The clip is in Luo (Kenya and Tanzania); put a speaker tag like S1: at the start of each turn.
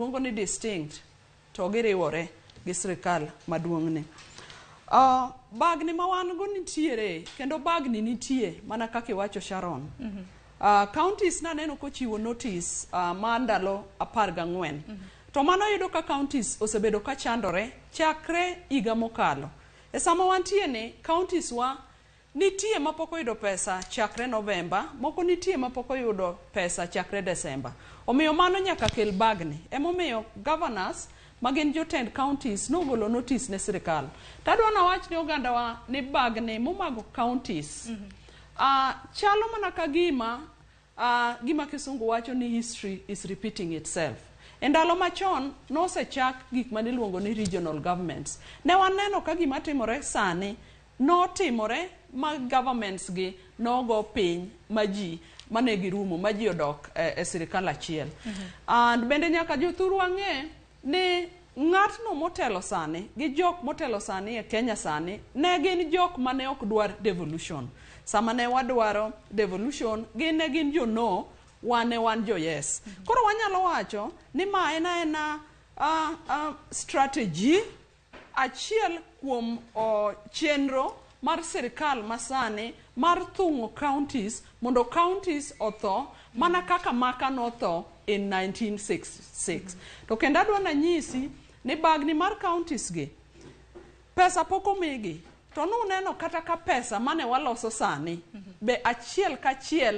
S1: Luongo ni distinct to giriwore gi sirkal maduong'ni. Bagni ma wan go nitiere kendo bagni nitie mana kaka iwacho Sharon. Counties naneno kochiwo notice mar ndalo 14. To mano yudo ka counties osebedo ka chandore chakre higa mokalo. E sama wantie ni counties wa nitie mapok oyudo pesa chakre Novemba, moko nitie mapok oyudo pesa chakre Desemba. Omiyo mano nyaka kel bagni. Emomiyo governors magin jotend counties nogolo notice ne sirikal. Tadwa nawach ne ogandawa ni bagni momago counties chalo mana ka gima gima kisungu wacho ni history is repeating itself. E ndalo machon nosechak gik maniluongo ni regional governments. Ne waneno ka gima timore sani notimore ma governments gi nogo piny ma ji mane girumo ma ji odok e sirikal achiel. And bende nyaka jothurwa ng'e ni ng'atno motelo sani gi jok motelo sani e Kenya sani ne gin jok mane ok dwar devolution. Sama ne wadwaro devolution, gin ne gin jo no, wan ne wan jo yes. Koro wanyalo wacho ni ma en aena strategy achiel kuom chenro mar sirikal masani mar thung'o counties mondo counties otho mana kaka maka notho in 1966. To kendo adwa nanyisi ni bagni mar counties gi pesa pok omigi to nuneno kata ka pesa mane waloso sani be achiel kachiel.